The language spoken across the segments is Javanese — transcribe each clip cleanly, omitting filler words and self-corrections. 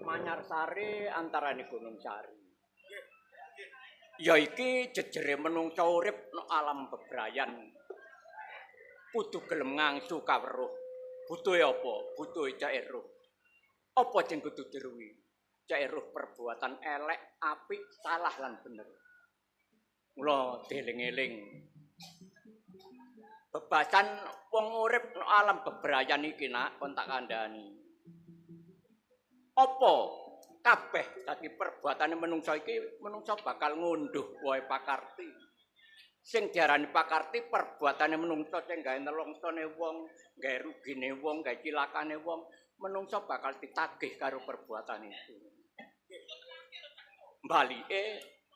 Manyarsari antarane Gunung Sari. Ya iki jejere menungsa urip no alam bebrayan. Kudu gelem ngangsu kaweruh. Butuhe apa? Butuhe cek eruh. Apa sing kudu diruwi? Cek eruh perbuatan elek, apik, salah lan bener. Mula dieling-eling. Bebasan wong urip no alam bebrayan iki nak kon tak kandhani. Apa kabeh dadi perbuatane menungsa iki, menungsa bakal ngunduh wae pakarti. Sing diarani pakarti perbuatane menungsa sing gawe nelongsone wong, gawe rugine wong, gawe cilakane wong, menungsa bakal ditagih karo perbuatan itu. Balike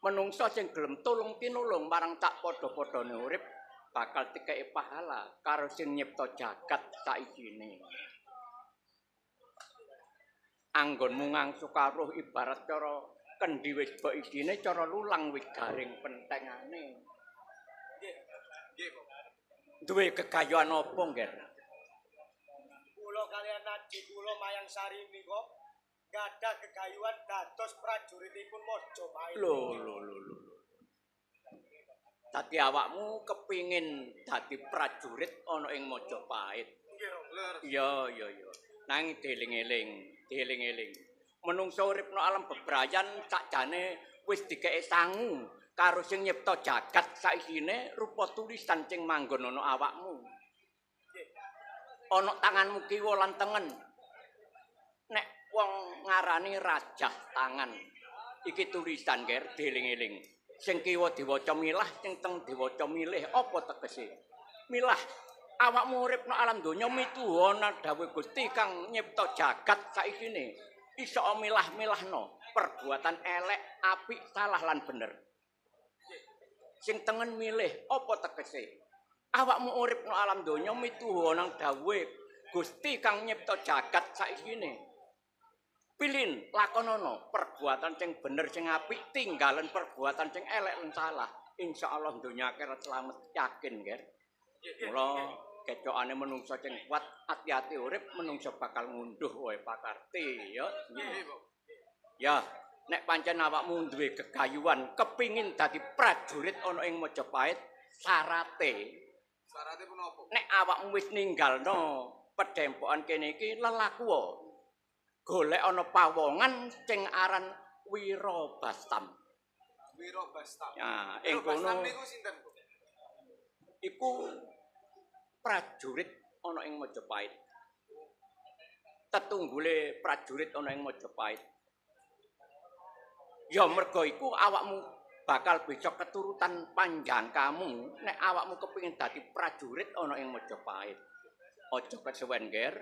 menungsa sing gelem tulung tinulung marang tak padha-padhane urip bakal dikeki pahala karo sing nyipta jagat saisine. Anggonmu ngangsu kawruh ibarat cara kendi wis bok isine, cara lulang wis garing pentengane. Nggih, nggih, Duwe gegayuhan apa, Ngger? Kula kaliyan adhi kula Mayang Sari menika gadah gegayuhan dados prajuritipun Majapahit. Lho lho lho lho. Dadi awakmu kepingin dadi prajurit ana ing Majapahit. Nggih, Romo. Iya, iya, iya. Nanging dieling-eling, dieling-eling. Menungsa urip nang alam bebrayan sakjane wis dikeki sangu karo sing nyipta jagat saisine rupa tulisan sing manggon ana awakmu. Ana tanganmu kiwa lan tengen. Nek wong ngarani rajah tangan. Iki tulisan, Ger, dieling-eling. Sing kiwa diwaca milah, sing teng diwaca milih, apa tegese? Milah. Awakmu urip nang alam donya mituha dawuh Gusti kang nyipta jagat saisine. Iso milah-milahno perbuatan elek, apik, salah lan bener. Sing tengen milih, apa tegese? Awakmu urip nang alam donya mituha nang dawuhe Gusti kang nyipta jagat saisine. Pilin lakonono perbuatan sing bener sing apik, tinggalen perbuatan sing elek lan salah. Insyaallah donya akhirat slamet, yakin, Ger. Mula kecokane menungsa sing kuat, ati-ati urip menungsa bakal ngunduh wae pakarti, ya. Ya, nek pancen awakmu duwe gegayuhan kepingin dadi prajurit ana ing Majapahit, syarate Syarate punapa? Nek awakmu wis ninggalno pedhempokan kene iki lelaku golek ana pawongan sing aran Wirabastam. Wirabastam. Ya, ing kono Wirabastam niku sinten, Bu? Iku prajurit ana ing Majapahit. Tetunggule prajurit ana ing Majapahit. Ya mergo iku awakmu bakal bisa keturutan panjang kamu nek awakmu kepengin dadi prajurit ana ing Majapahit. Aja kesuwen, Ger.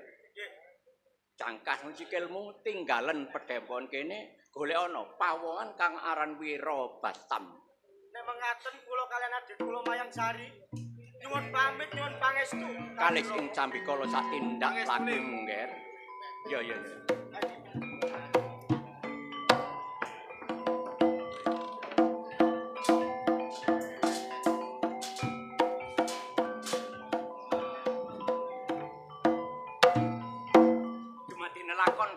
Cangkas sikilmu tinggalen pedhempon kene golek ana pawongan kang aran Wirabastam. Nek mengaten kula kaliyan adhi kula Mayang Sari nyuwun pamit, nyuwun pangestu. Kalis ing sambikala sak tindak lakumu, Ger. Ya ya ya.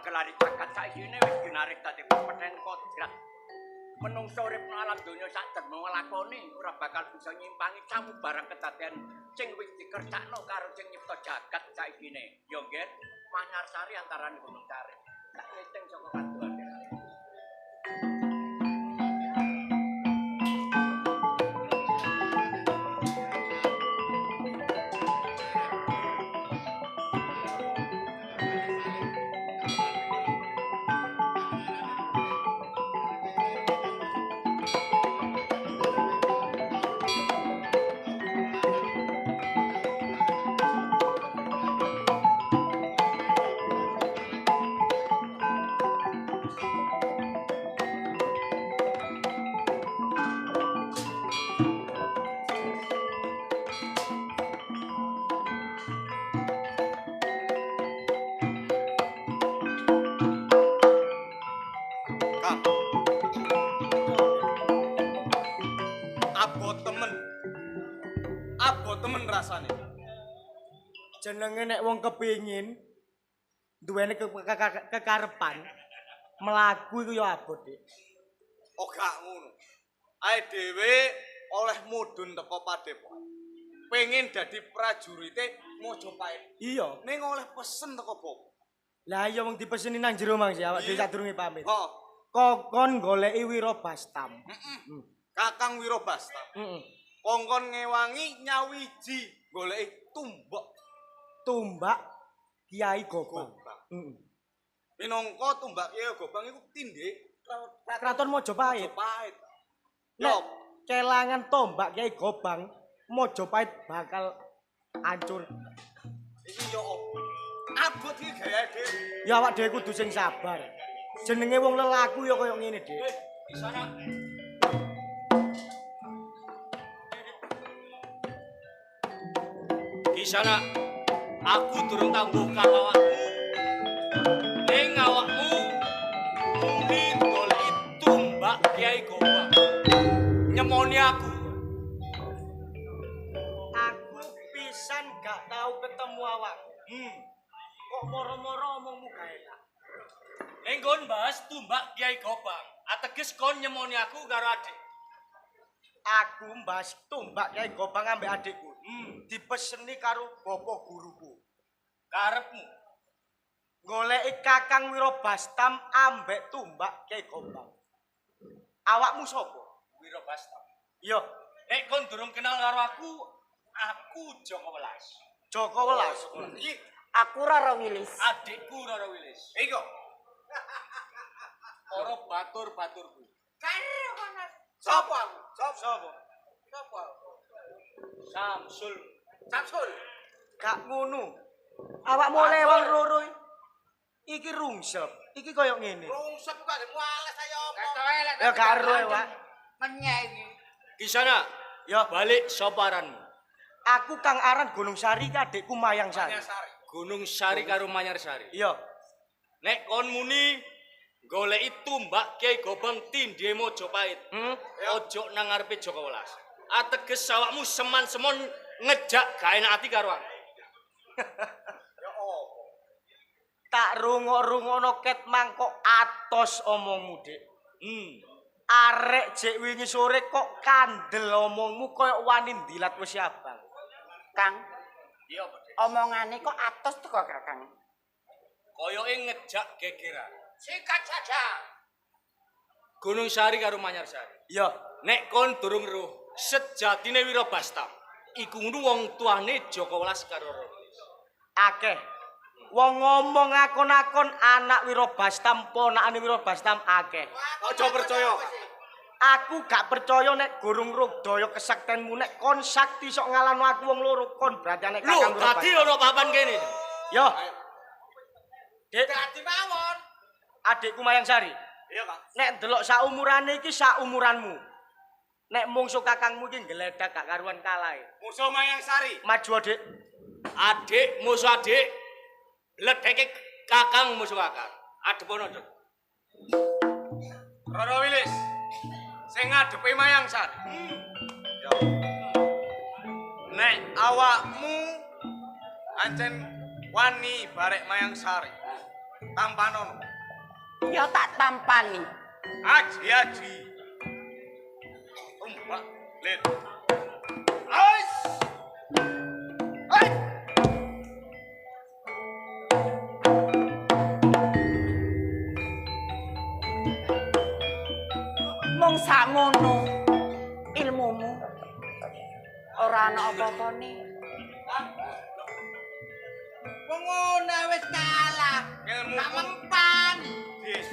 Kelari jagat saisine wis dinarik dadi pepethen kodrat. Menungsa urip nang alam donya sak derma nglakoni ora bakal bisa nyimpangi samubarang kedadean sing wis dikersakno karo sing nyipta jagat saisine. Ya Nger, Manyarsari antarane Gunung Sari. Tak ngiting saka kadohan. Abot temen. Abot temen rasane. Jenenge nek wong kepingin duweni kekarepan mlaku iku ya abot, Dik. Oh gak ngono. Ae dhewe oleh mudhun teko padepokan. Pengen dadi prajurite Mojopahit. Iya. Ning oleh pesen teko bapak. Lah iya wong dipeseni nang jero mang sih awak dhewe sadurunge pamit. Heeh. Kokon goleki Wirabastam. Heeh. Kakang Wirabastam. Heeh. Kongkon ngewangi nyawiji goleki tumbak. Tumbak Kiai Gobang. Heeh. Minangka tumbak Kiai Gobang iku tindhe Kraton Mojopahit. Mojopahit. Nek kelangan tombak Kiai Gobang, Mojopahit bakal hancur. Iki yo opo? Abot iki gawe dhewe. Ya awak dhewe kudu sing sabar. Jenenge wong lelaku ya koyo ngene, Dik. Kisana. Kisana, aku durung tangguh karo awakmu. Ning awakmu muni goleki tumbak Kiai Gobang. Nyemoni aku. Aku pisan gak tau ketemu awakmu. Kok moro-moro omongmu gak enak. Ning kon bahas tumbak Kiai Gobang, ateges kon nyemoni aku karo adik. Aku mbahas tumbak Kiai Gobang ambek adikku. Dipeseni karo bapak guruku. Karepmu goleki Kakang Wirabastam ambek tumbak Kiai Gobang. Awakmu sapa? Wirabastam. Iya. Nek kon durung kenal karo aku, aku Joko Welas. Joko Welas. Iki Aku Roro Wilis. Adikku Roro Wilis. Iko. Para batur-baturku. Karo kono. Sapa aku? Sapa? Sapa? Samsul. Samsul. Gak ngono. Awakmu oleh wong loro iki rungsep. Iki koyo ngene. Rungsep kok gak muales ayo apa? Ya karo e, Wak. Menyek iki. Kisana, Ya, balik soparanmu. aku Kang Aran Gunung Sari ki adikku Mayang Sari. Gunung Sari karo Manyar Sari. Iya. Nek kon muni goleki tumbak Kiai Gobang tindhe Mojopahit. Ojo nang ngarepe Joko Welas. Ateges awakmu seman-semon ngejak gak enak ati karo aku. Ya opo? Tak rungok-rungono ket mangkok atos omongmu, Dik. Arek jek wingi sore kok kandel omongmu koyo wani ndilat wis abang. Kang, Iya, Pak. Dik. omongane kok atos teko Kakang. Koyoke ngejak gegeran. Sikat saja. Gunung Sari karo Manyar Sari. Iya. Nek kon durung roh sejatine Wirabastam, iku ngono wong tuane Joko Welas karo Roro Wilis. Akeh. Wong ngomong akon-akon anak Wirabastam, ponakane Wirabastam akeh. Aja percaya. Aku gak percaya nek gurung rugdaya kesaktenmu nek kon sakti sok ngalahno aku wong loro kon berarti nek Lho, Kakang tadi Wirabastam. ono papan kene. Yo. Dik, Dadi mawon. adikku Mayang Sari. Iya, Kak. Nek ndelok saumurane iki saumuranmu. Nek mungsuh kakangmu iki ngeledak gak karuan kalah. Musuh Mayang Sari. Maju, Adik. Adik musuh adik. Ledeke kakang musuh kakang. Adepono, Dek. Roro Wilis. Sing ngadepi Mayang Sari. Ya. Nek awakmu ancen wani barek Mayang Sari. Tampanono. Ya tak tampani. Aji aji. Tumbak lit. Ais. Ais. Mung sakmono ilmumu. Ora ana apa-apane. Wong ngono wis kalah. Ilmu Gak mempan. Dis.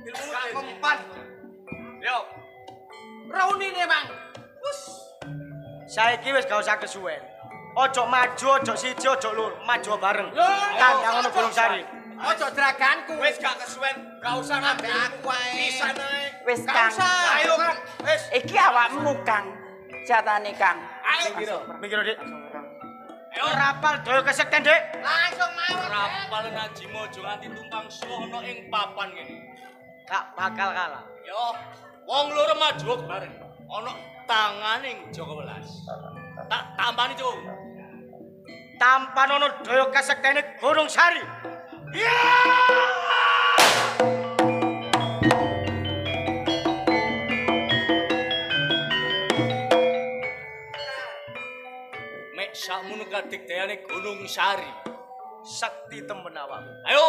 Ilmu gak mempan. Yo, Raunine, Bang. Wus. Saiki wis gak usah kesuwen. Ojo maju, ojo siji, ojo loro, maju bareng. Lho, Kandang ono Gunung Sari. Ojo draganku. wis gak kesuwen, gak usah Ambek ngambil aku wae. Pisan ae. Wis Gak Kang. usah. Ayo, Kang. Wis. Iki awakmu Kang. Jatane Kang. Ayo. Mikir, Dik. Rapal daya kesekten, Dik. Langsung mawon. Rapal Naji Mojo nganti tumpang suwono ing papan ngene. Gak bakal kalah. Yo, wong loro maju bareng. Ana tanganing Joko Welas. Tak tampani, Cung. Tampanono daya kasektene Gunung Sari. Mek sakmono kadigdayane Gunung Sari. Sakti temen awakmu. Ayo.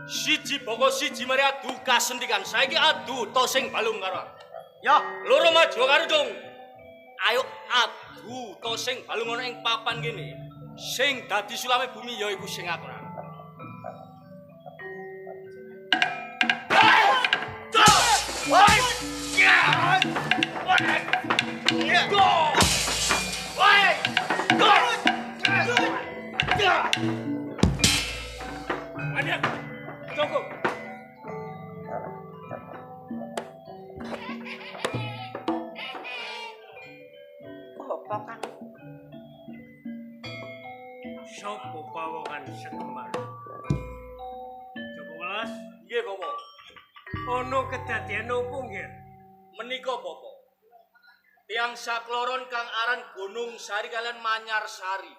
Siji boko siji mari adu kasentikan. Saiki adu to sing balung karo aku. Ya, Loro maju karo, Cung. Ayo adu to sing balung ana ing papan kene. Sing dadi sulame bumi ya iku sing aku. Cukup. Apa Kang? Sopo pawongan Semar? Joko Welas, Nggih, Bapak. ana kedadian opo nggih? Menika, Bapak. Tiang sakloron kang aran Gunung Sari kalian Manyar Sari.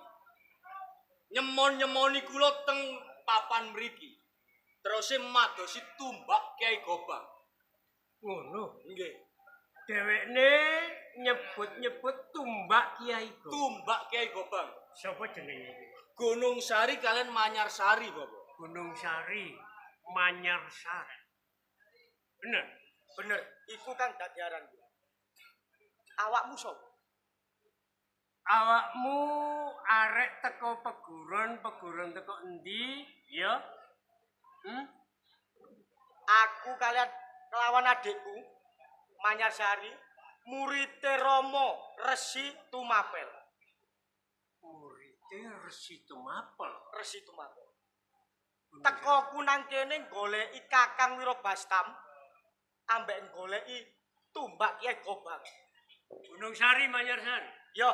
Nyemon-nyemoni kula teng papan mriki. Terus madosi tumbak Kyai Gobang. Ngono. Nggih. Dhewekne nyebut-nyebut tumbak Kyai Gobang. Tumbak Kyai Gobang. Sopo jenenge iki? Gunung Sari kalian Manyar Sari, Bapak. Gunung Sari, Manyar Sari. Bener. bener. Iku kang dadi aran. Awakmu sapa? Awakmu arek teko peguron, peguron teko endi, ya? Hmm? Aku kalian kelawan adikku Manyar Sari, murite Rama Resi Tumapel. Murite Resi Tumapel. Resi Tumapel. Tekoku nang kene goleki Kakang Wirabastam ambek goleki tumbak Kyai Gobang. Gunung Sari, Manyar Sari. Yo,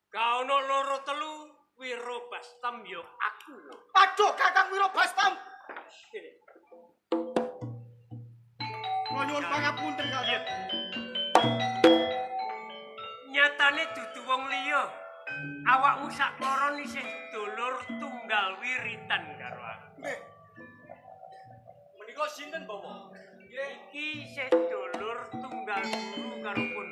Gak ono loro telu Wirabastam yo aku. aduh Kakang Wirabastam. Kula nyuwun pangapunten, Kakang. Nyatane dudu wong liya. Awakmu sak kloron isih dulur tunggal wiritan karo aku. Nggih. Menika sinten, Bapak? Nggih. Iki isih dulur tunggal guru karo pun.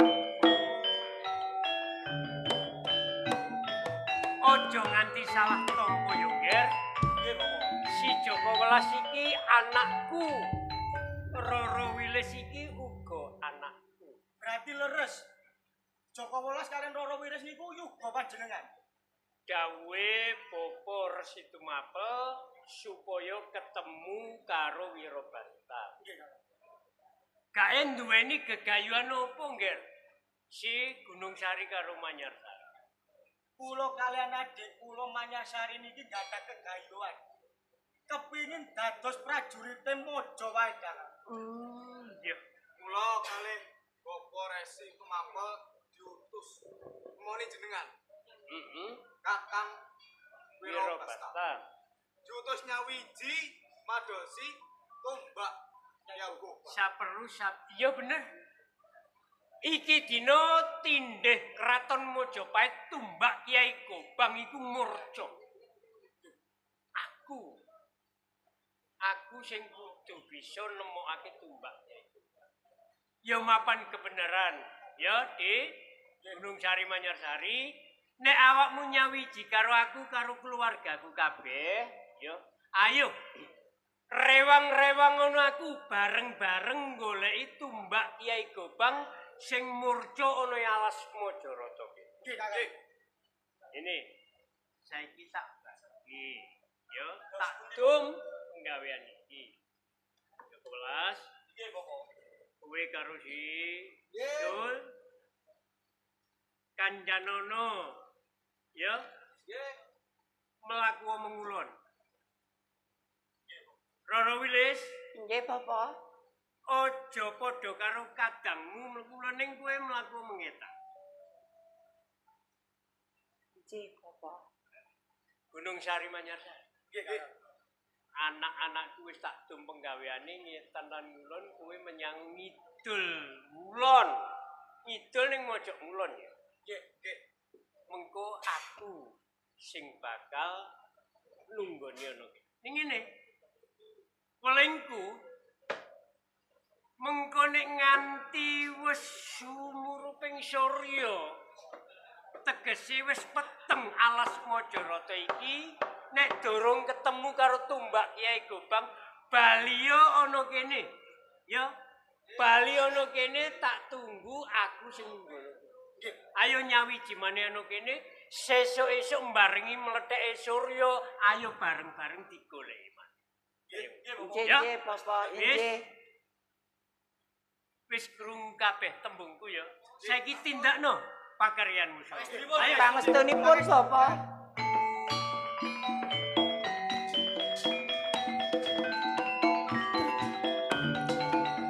Aja nganti salah tampa yo, Nger. Nggih, Bapak. Si Joko Welas iki anakku. Roro Wilis iki uga anakku. Berarti leres. Joko Welas kalian Roro Wiris niku yuga panjenengan. Dawuhe Bapak Resi Tumapel supaya ketemu karo Wirabasta. Nggih, Kakang. Gae duweni gegayuhan opo, Ngger? Si Gunung Sari karo Manyar Sari. Kula kalian adik kula Manyar Sari niki gadah kegayuhan. Kepingin dados prajurite Mojo wae, Kakang. Iya. Kula kalih Bapak Resi Tumapel diutus nemoni jenengan Heeh. Kakang Wirabasta. Wirabasta. Diutus nyawiji madosi tumbak Kyai Gobang. Saperlu sap. Iya bener. Iki dina tindheh Kraton Majapahit tumbak Kyai Gobang iku murca. Aku aku sing kudu bisa nemokake tumbak Kyai Gobang. Ya mapan kebenaran, ya di Gunung Sari Manyar Sari. Nek awakmu nyawiji karo aku karo keluargaku kabeh, ya. Ayo rewang-rewang ngono aku bareng-bareng goleki tumbak Kyai Gobang sing murca ana ing alas Majarata ki. Nggih, Kakang. Ini saiki tak bagi, ya, tak dum penggawean iki. Joko Welas, Nggih, Bapak. kowe karo si Nggih. Dul Kanjanono, ya, Nggih. mlaku mengulon. Roro Wilis, Nggih, Bapak. aja padha karo kadangmu mlebu ning kowe mlaku mengetan. Nggih, Bapak. Gunung Sari Manyar Sari. Nggih, nggih. Anak-anakku wis tak dum penggaweane ngetan lan ngulon, kowe menyang ngidul ngulon. Ngidul ning mojok ngulon ya. Nggih, nggih. Mengko aku sing bakal nunggoni ana kene. Ning ngene. Welingku mengko nek nganti wis sumuruping surya, tegese wis peteng alas Majarata iki, nek durung ketemu karo tumbak Kyai Gobang, baliyo ana kene. Ya, bali ana kene tak tunggu aku sing nunggu. Nggih. Ayo nyawiji maneh ana kene, sesuk esuk mbarengi mletheke surya, ayo bareng-bareng digoleki maneh. Nggih, nggih, Bapak. Nggih, Ya. nggih, Bapak, Wis. nggih. Wis krungu kabeh tembungku ya. Saiki tindakno pakaryanmu sapa. Ayo. Pangestunipun Bapak.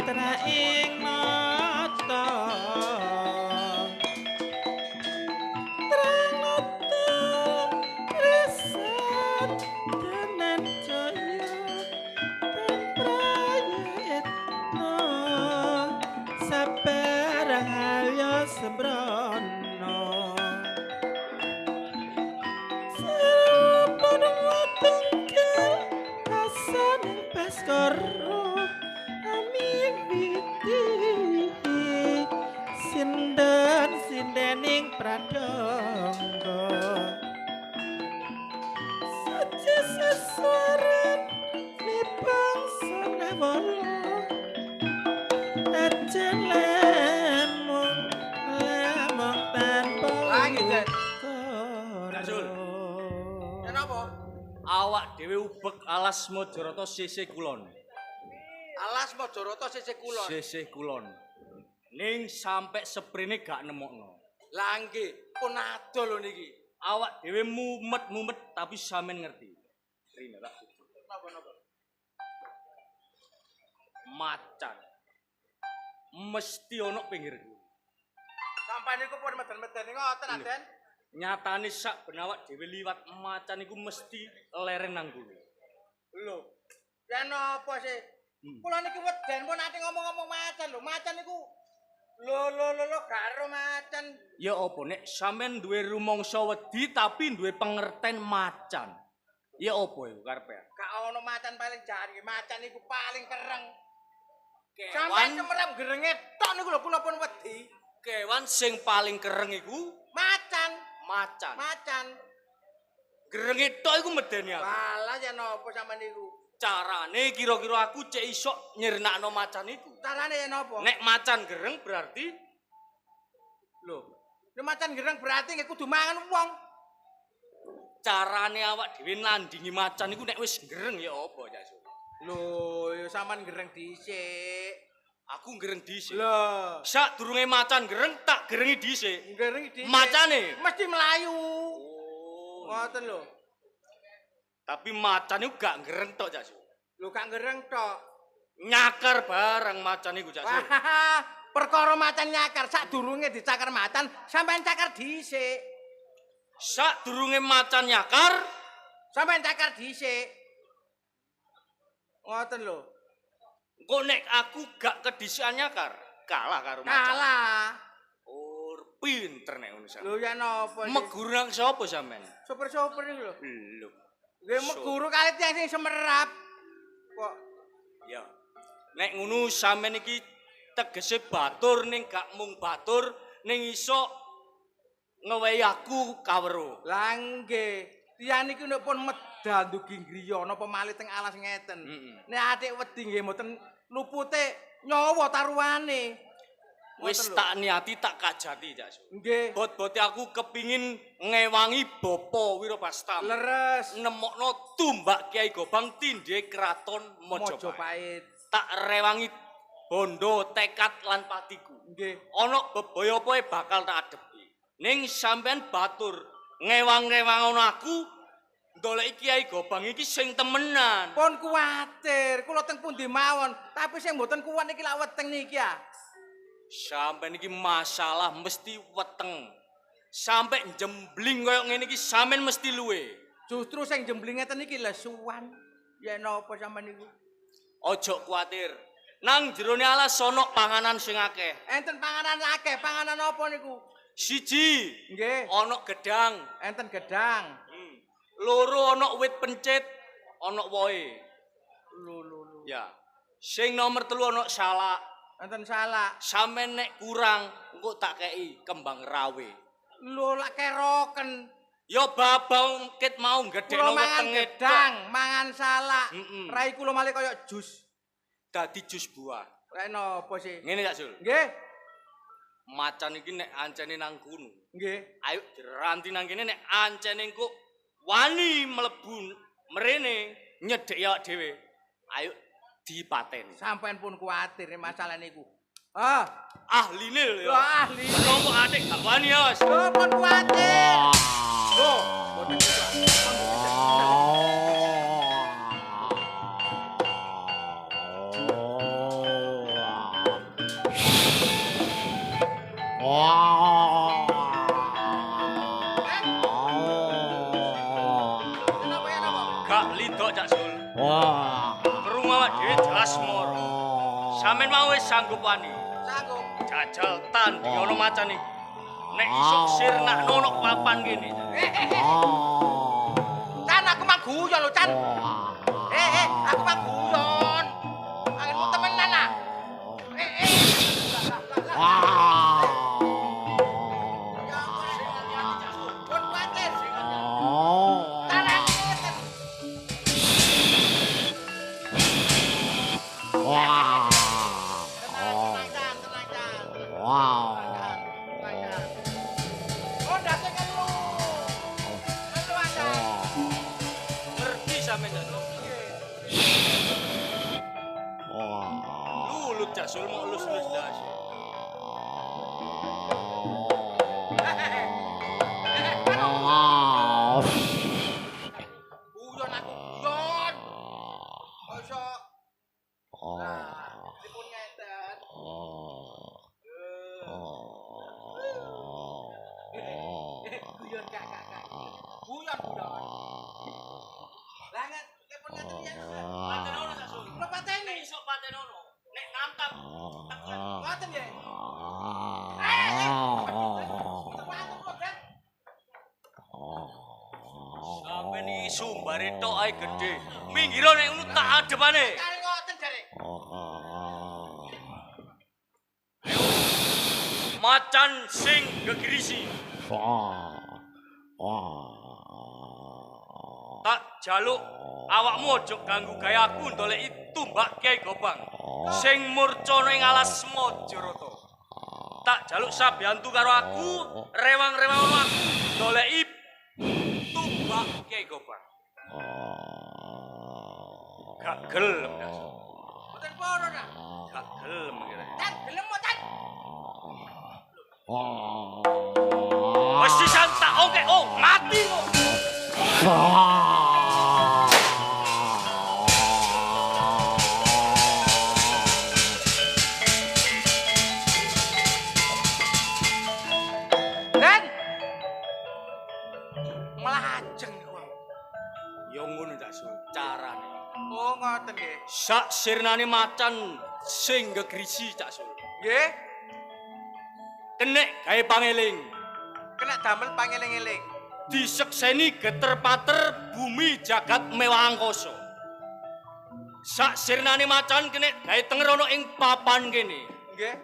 Traing mata, Trang mata Resat Danan Jaya Dan Prayitna Sabarang Alya Sembrono Serupun wetengkel Hasaning Baskara Amiwiti Sinden sindening pradangga Saji sesuaran ni bangsa Nawala Tajen lemong lemong tanpa Lagi, Den. Rasul. Ya napa? Awak dhewe ubek alas Majarata sisih kulon. Alas Majarata sisih kulon. Sisih kulon. Ning sampe seprene gak nemokno. Lah nggih, pun adoh lho niki. Awak dhewe mumet-mumet tapi sampean ngerti. Rine tak Napa napa? macan. Mesti ana pinggirku. Sampai niku pun meden-meden ngoten, Aden. Nyatane sak ben awak dhewe liwat macan iku mesti leren nang kono. Lho, ya napa sih? Kula niki weden pun ate ngomong-ngomong macan lho. Macan niku lho lho lho lho gak ero macan. Ya apa nek sampean duwe rumangsa wedi tapi duwe pengerten macan. Ya apa iku karepe? Gak ono macan paling jahat iki. Macan niku paling kereng. Sampai Kewan semerap gerenge tok niku lho kula pun wedi. kewan sing paling kereng iku Macan, macan. macan. Gerenge tok iku medeni aku. Walah ya napa sampean niku? Carane kira-kira aku cek iso nyirnakno macan iku. Carane ya napa? Nek macan gereng berarti Lho, nek macan gereng berarti nggih kudu mangan wong. Carane awak dhewe nandingi macan iku nek wis gereng ya apa, Cak Su? Lho, ya sampean gereng dhisik. Aku gereng dhisik. Lho, Sadurunge macan gereng tak gerengi dhisik. gereng dhisik. Macane? Mesti melayu. Oh. Ngoten lho. Tapi macan iku gak gereng tok, Cak Su. Lho gak gereng tok. Nyakar barang macan iku, Cak Su. Wah, perkara macan nyakar sadurunge dicakar macan, sampean cakar dhisik. Sadurunge macan nyakar, Sampean cakar dhisik. Ngoten lho. engko nek aku gak kedhisikan nyakar, kalah karo macan. Kalah. Oh, pinter nek ngono sampean. Lho ya napa sih? Meguru nang sapa sampean? Soper-soper niku lho. Lho. Nggih meguru kali tiyang sing semerap. Kok Ya. Nek ngono sampean iki tegese batur ning gak mung batur ning iso ngewehi aku kawruh. Lah nggih, tiyang niku nek pun medal ndugi griya napa malih teng alas ngeten. Nek atik wedi nggih mboten lupute nyawa taruhane. Wis Ngoten lho. tak niati tak kajati, Cak Su. Nggih. Bot-bote aku kepingin ngewangi Bapa Wirabastam. Leres. Nemokno tumbak Kiai Gobang tindhe kraton Majapahit. Majapahit. Tak rewangi bondo tekad lan patiku. Nggih. Ana bebaya apa bakal tak adepi. Ning sampean batur ngewang-ngewangono aku ndoleki Kiai Gobang iki sing temenan. Pun kuwatir, kula teng pundi mawon, tapi sing mboten kuwat niki lak weteng niki ya. Sampean iki masalah mesti weteng. Sampai jembling koyo ngene iki sampean mesti luwe. Justru sing jembling ngeten iki lesuwan. Ya napa sampean niku? Ojo kuwatir. Nang jerone alas ana panganan sing akeh. Enten panganan akeh, panganan apa niku? Siji, Nggih. ana gedang. Enten gedang. Loro ana wit pencit, ana wohe. Lho lho lho. Ya. Sing nomor 3 ana salak. Enten salak. Sampeyan nek kurang, engko tak kei kembang rawe. Lho lak keroken. Ya babang ket mau Kula gedhekno mangan wetenge gedang, mangan salak. Mm-mm. Rai kula malih kaya jus. Dadi jus buah. Lek napa sih? Ngene Cak Sul. Nggih. Macan iki nek ancene nang kono. Nggih. Ayo diranti nang kene nek ancene engko wani mlebu mrene nyedheki awak dhewe. Ayo dipateni. Sampean pun kuwatir nek masalah niku. Ah, Ahline lho lho ya. ahli. Menawa atik gak wani ya, Mas. Lho pun kuwatir. Lho, boten niku. Kenapa ya napa? Gak lidok Cak Sul. Krungu awak dhewe jelas moro. Sampeyan mau wis sanggup wani. Sanggup. Jajal tanding ana macan iki. Nek iso sirnakno ana papan kene. Eh, eh, eh. Chan, aku mang guyon lho, Chan. Eh, eh, aku mang guyon. Anginmu temenan ah. Eh, eh. Lah, lah, lah, lah. Ya ampun, pun kuwatir. Tangan ngeten. Tenang, tenang, Chan, tenang, Chan. Tenang, Chan. Oh, ndase ngelu. Ngelu, ah, Chan. Ngerti sampeyan Cak Sul. Lulut Cak Sul mau elus-elus das. Guyon aku guyon. Kok iso? Nah, dipun ngeten. Guyon gak gak gak. Guyon guyon. Lah nget dipun ngeten ya. Patenono Cak Sul. Kula pateni. Nek iso patenono. Nek nantang Ngoten nggih. Eh, eh. Mboten kula, Ben. Sampeyan iki sumbare tok ae gedhe. Minggiro nek ngono tak adepane. Kare ngoten jare. Macan sing gegrisi. Tak jaluk awakmu aja ganggu gayaku ndoleki tumbak Kyai Gobang sing murcana ing alas Majarata. Tak jaluk sabiyantu karo aku, rewang-rewang ono aku ndoleki tumbak Kyai Gobang. Gak gelem Cak Sul. Mboten purun ah. Gak gelem kira. Chan, gelem kok, Chan. Wis sisan tak oke, oh mati kok. Ben. Melajeng niku. Ya ngono Cak Sul, carane. Oh, ngoten nggih. Sak sirnane macan sing gegrisi Cak Sul. Nggih, Kenek gawe pangeling. kena damel pangeling-eling. Disekseni geter pater bumi jagat mewah angkasa. Sak sirnane macan kenek gawe tenger ana ing papan kene. Nggih.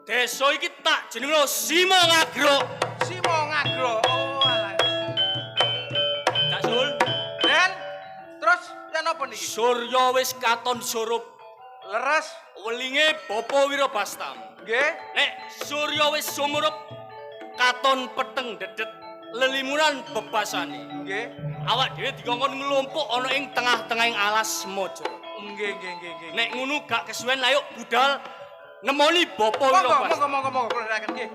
Desa iki tak jenengno Simo Ngagro. Simo Ngagro. Oh, alah. Cak Sul, Ben, terus ya napa niki? surya wis katon surup, Leres. welinge Bapa Wirabastam. Nggih. Nek surya wis sumurup katon peteng dedet lelimunan bebasane. Nggih. Awak dhewe dikongkon nglumpuk ana ing tengah-tengahing alas Mojo. Nggih, nggih, nggih, nggih. Nek ngono gak kesuwen ayo budal nemoni Bapa Monggo, Wirabastam. monggo, monggo, monggo, kula ndherekaken nggih.